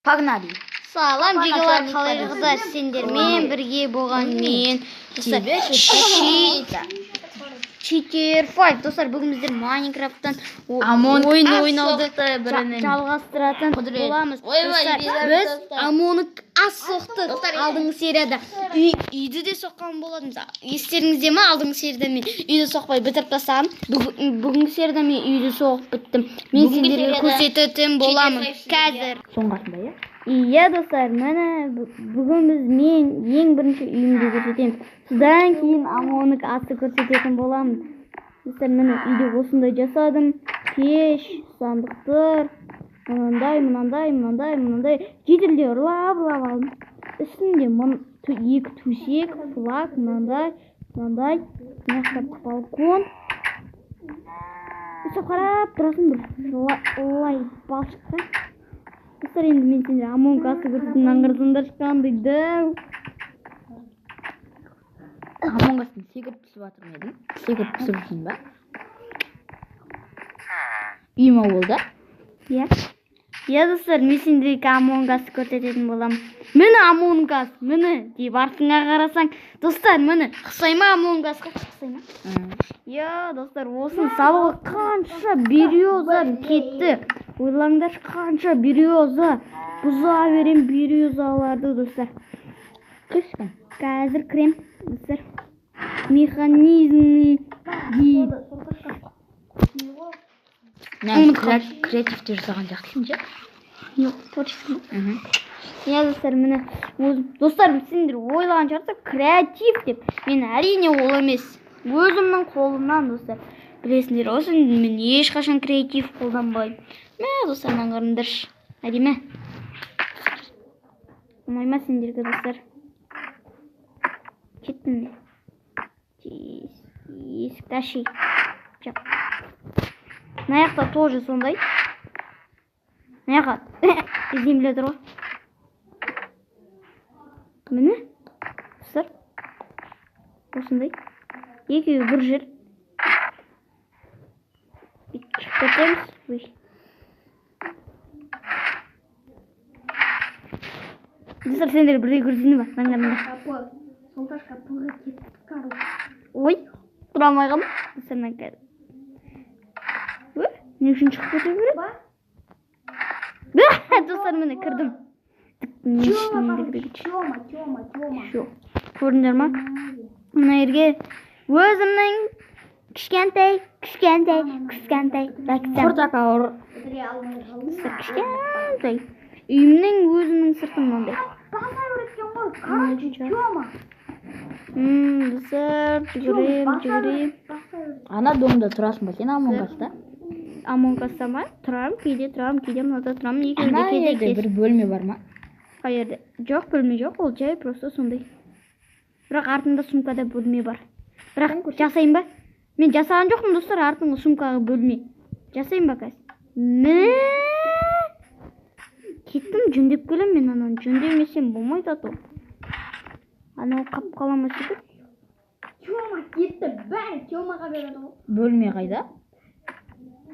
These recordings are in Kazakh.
Погнали. Салам жигалар, қалай жағдай? Сендермен бірге болған мен, Читер 5. Достар, бүгін біздер Майнкрафттан Among ойын Us ойнауды соқты бірінің. жалғастыратын Құдірет. боламыз. Ойбай, Достар, Бизар, біз достар. Among Us соқтық. Достар, Алдыңғы серияда үйді де соққан болатынбыз. Естеріңізде ме, алдыңғы серияда мен үйді соқпай бітіріп тастағанмын. Бүгінгі серияда мен үйді соғып біттім. Мен Бүгінгі сендерге серияда көрсететін боламын. Cheater 5 Қазір. Соңғасында, иә? Иә, достар, міне бүгін біз мен ең бірінші үйімді көрсетемін. Содан кейін Among Us'ты көрсететін боламын. Достар, міне үйде осындай жасадым. Пеш, сандықтар, мынандай, мынандай, мынандай, мынандай. Жителдер ұрлап ұрлап алдым. Үстінде екі төсек, флаг, мынандай, мынандай. Мына жақта балкон. Өстіп қарап тұрасың бір лай балшыққа. Достар, енді мен сендер Among Us'ты көрсетемін, аңғарсаңдар қандай дәу. Among Us'тың секіріп түсіп жатыр ма едің? Секіріп түсіп жүрсің ба? Үй ма болды? Иә. Иә, достар, мен сендерге Among Us'ты көрсететін боламын. Міне Among Us, міне деп артыңа қарасаң, достар, міне ұқсай ма Among Us'қа? Ұқсай ма? Иә, достар, осыны салуға қанша береза кетті. Ойлаңдаршы, қанша береза. Бұза берем березаларды, достар. Кірші. Қазір кірем, достар. Механизмы дейді. Мына креативте жасаған сияқтысың ше? Жоқ, творческий. Иә, достар, міне достар, сендер ойлаған шығарсыздар креатив деп. Мен әрине ол емес. Өзімнің қолымнан, достар. Білесіңдер, осы мен ешқашан креатив қолданбаймын. Мә, достар, мынаны қараңдаршы. Әдемі. Ұнай ма сендерге, достар? Кеттім мен. Тез, есікті ашайын. Жап. Мына жақта тоже сондай. Мына жаққа земля тұр ғой. Міне, достар, осындай. Екеуі бір жер. Бүйтіп шығып кетеміз. Ой. Достар, сендер бірдей көрсетейін ба? Мына қараңдар. Ой, тұра алмай қалдым. Достар, мына қазір. Ой, не үшін шығып кете береді? Достар, міне кірдім. Тёма, Тёма, Тёма. Всё. Көрдіңдер ма? Мына жерге өзімнің кішкентай, кішкентай, кішкентай бәксам. Құртақауыр. Достар, кішкентай. Үйімнің өзімнің сырты мынандай. Баса öğretken ғой. Короче, Тёма. Достар, жүгірем, жүгірем. Ана домда тұрасың ба сен Among Us'та? Among Us'та ма? Тұрамын, кейде тұрамын, кейде мынада тұрамын. Екеуі де Ана кейде жерде кез. бір бөлме бар ма? Қай жерде? Жоқ, бөлме жоқ, ол жай просто сондай. Бірақ артында сумкада бөлме бар. Бірақ жасайын ба? Мен жасаған жоқпын, достар, артыңғы сумкаға бөлме. Жасайын ба қазір? Мә! Кеттім, жөндеп келемін мен ананы. Жөндемесем болмайды а то. Анау қап қала ма сөйтіп? Тёма кетті. Бәрі Тёмаға береді ғой. Бөлме қайда?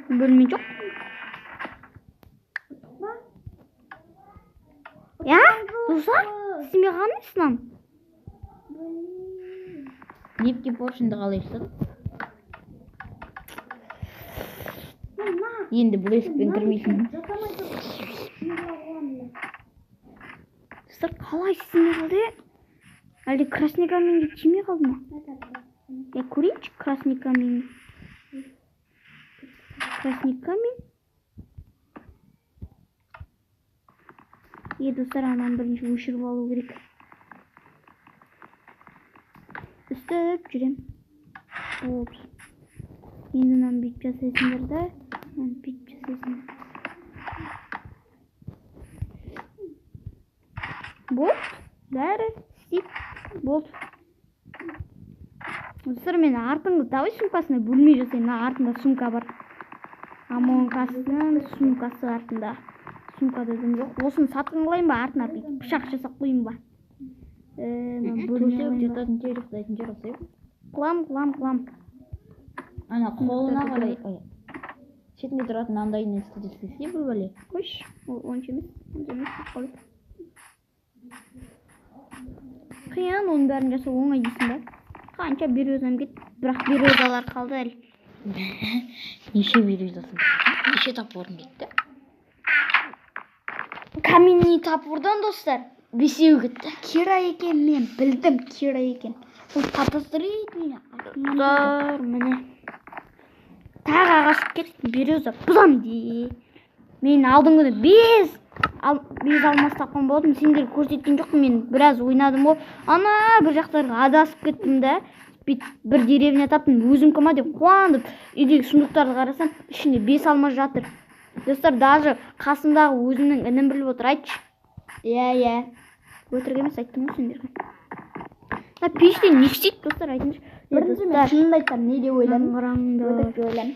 Бөлме жоқ. Я? Достар, істемей қалған емессің ам? Липкий поршеньді қалай жасадың? Енді бұл есікпен кірмейсің. Жасамай тұр. Достар, қалай істемей қалды? Әлде красный каменьге тимей қалды ма? Я көрейінші красный камень. Красный камень. Е, достар, ананы бірінші өшіріп алу керек. Үстіп жүрем. Болды. Енді мынаны бүйтіп жасайсыңдар да, мынаны бүйтіп жасайсыңдар. Болды. Бәрі істейді. Болды. Достар, мен артыңғы давай сумкасына бөлме жасайын. Мына артында сумка бар. Among Us'ның сумкасы артында. Сумкада дым жоқ. Осыны сатқын қылайын ба? Артына бүйтіп пышақ жасап қояйын ба? Мына бөлме Төсек қылайын ба? жататын жер, ұйықтайтын жер ұқсайды. Қылам, қылам, қылам. Ана қолына қарай. Ой. Шетінде тұратын андайын істесе бір бәле. Қойшы, ол онша емес, онша емес болып қалды. Қиын, оның бәрін жасау оңай дейсің ба? Қанша березам кетті, бірақ березалар қалды әлі. Неше березасың? Неше топорың кетті? Каменный топордан, достар, бесеу кетті. Кира екен, мен білдім Кира екен. Ол подозрительный. Достар, міне. Тағы ағаш кетті, береза бұзам де. Мен алдыңғы күні бес алмас тапқан болатынмын. Сендерге көрсеткен жоқпын, мен біраз ойнадым ғой. Ана бір жақтарға адасып кеттім да. Бүйтіп бір деревня таптым, өзімкі ма деп қуанып, үйдегі сундуктарды қарасам, ішінде бес алмас жатыр. Достар, даже қасымдағы өзімнің інім біліп отыр, айтшы. Иә, иә. Өтірік емес, айттым ғой сендерге. Мына пеште не істейді, достар, айтыңызшы. Е, Бірінші мен достар, шынымды айтсам, не деп ойладым? қараңдар. Өтірік деп ойладым.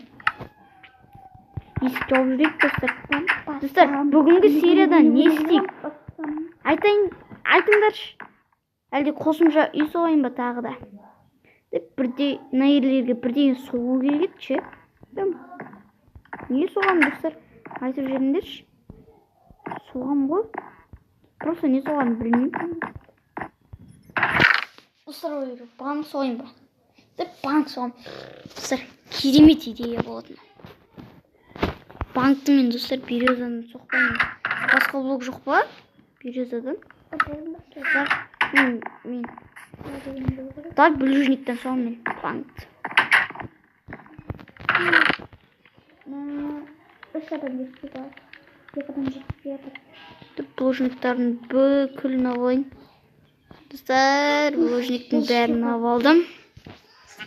Есік жауып жүрейік, достар. Достар, бүгінгі серияда не істейік? Айтайын, айтыңдаршы. Әлде қосымша үй соғайын ба тағы да? Деп бірде мына жерлерге бірдеңе соғу керек еді ше. Дым. Не соғамын, достар? Айтып жіберіңдерші. Соғамын ғой. Просто не соғарымды білмеймін. Достар, ой, банк соғайын ба? Деп банк соғамын. Достар, керемет идея болатын. Банкты мен, достар, березаны соқпаймын. Басқа блок жоқ па? Березадан. Достар, мен так булыжниктен соғамын мен банкты. Үш адам жетіспей жатыр. Екі адам жетіспей жатыр. Деп булыжниктардың бүкілін алып алайын. Достар, булыжниктің бәрін алып алдым.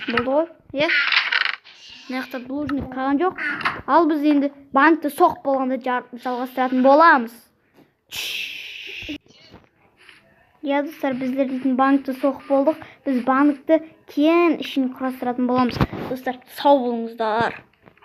Болды ғой, иә? Мына жақта булыжник қалған жоқ. Ал біз енді банкті соғып болғанда жалғастыратын боламыз. Иә, достар, біздер дейтін банкті соғып болдық. Біз банкті кейін ішін құрастыратын боламыз. Достар, сау болыңыздар.